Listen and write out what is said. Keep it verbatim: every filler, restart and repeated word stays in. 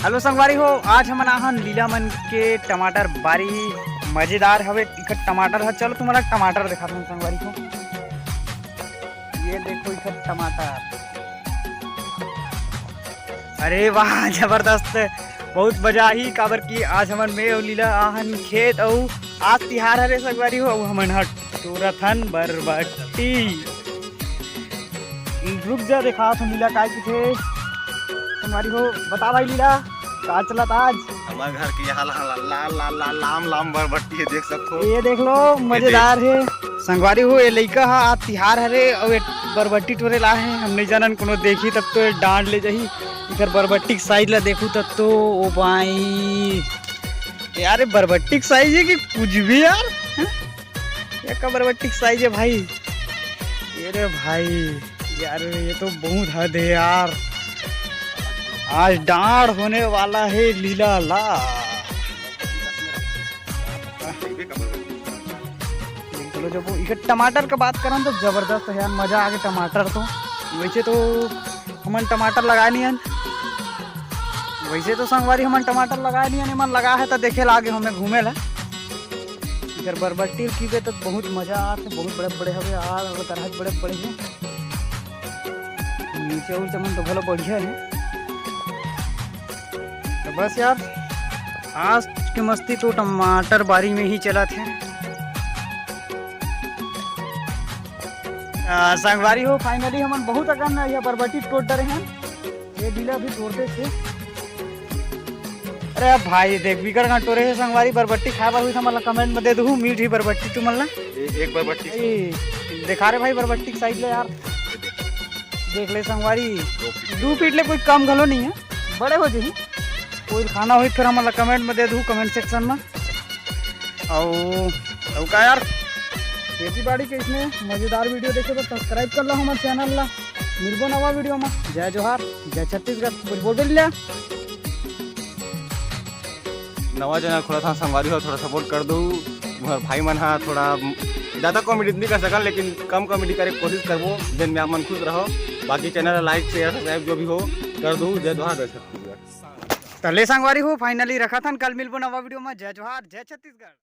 Hello संगवारी हो, आज हमन आहन लीला मन के टमाटर बारी। मजेदार हवे इखर टमाटर ह। चलो तुम्हारा टमाटर दिखात हन संगवारी हो। ये देखो इखर टमाटर, अरे वाह जबरदस्त, बहुत मजा आही। काबर कि आज हमन में अउ लीला आहन खेत अउ आज तिहार हरे संगवारी हो, अउ हमन ह टोरत हन बरबट्टी। रुक जा, देखात हन लीला काय किथे। संगवारी हो, बता भाई लीला, का चलत आज? हमर घर के यहाँ ला, ला, ला, ला, ला, लाम लाम बरबट्टी हे, देख सकथो। ये देख लो, मजेदार हे। संगवारी हो, ये लइका ह आज तिहार हरे अउ ये बरबट्टी टोरे ला हे। हम नहीं जानन, कोनो देखी तब तो ये डांट ले जाही। इधर बरबट्टी के साइज ला देखू तब तो, ओ भाई यार, ये बरबट्टी के साइज हे कि कुछ भी यार, हैं? ये का बरबट्टी के साइज हे भाई? ये रे भाई, यार ये तो बहुत हद है यार। आज डांड होने वाला है लीला ला। चलो जब वो इके टमाटर के बात करन तो जबरदस्त है यार, मजा आ गया टमाटर तो। वैसे तो हमन टमाटर लगाए नहीं हन, वैसे तो संगवारी हमन टमाटर लगाए नहीं हन, एमन लगा है तो देखे ला आगे हमें घूमे ला। इधर बरबट्टी की बे तो बहुत मजा आत है, बहुत बड़े बड़े हवे यार, और तरह बड़े बड़े हैं। नीचे उल चमन तो भलो बढ़िया है। तो बस यार, आज के मस्ती तो टमाटर बारी में ही चलत है। आ, संगवारी हो, finally हमन बहुत अकन यह बरबट्टी टोर डरे हैं। ये लीला भी टोरते थे। अरे अब भाई देख, बिकट कन टोरे हे संगवारी, बरबट्टी खाए बर हुई तो हमन ला comment में दे दहू, मीठ ही बरबट्टी तुमन ला। ए-, एक बरबट्टी। ए, देखा रे भाई बरबट्टी के साइज ले यार, देख ले संगवारी, दू फीट ले कोई कम घलो नहीं है, बड़े हो जही। कोई खाना होई फिर हमन ला comment में दे दहू, comment section में। अउ, अउ का यार, खेती बाड़ी के इसने मजेदार video देखे बर subscribe कर लो हमर channel ला। मिलबो नवा video में। जय जोहार, जय छत्तीसगढ़। बोल, बोल, बोल लिया। नवा channel खोला था संगवारी हो, थोड़ा support कर दो। मोर भाई मन हा थोड़ा ज्यादा comedy नहीं कर सकन, लेकिन कम comedy करे के कोशिश करबो, जेन में आप मन खुश रहो। बाकी channel ला like, share, subscribe जो भी हो कर दो। जय जोहार, जय छत्तीसगढ़। त ले संगवारी हो, finally रखत हन, कल मिलबो नवा video में। जय जोहार, जय छत्तीसगढ़।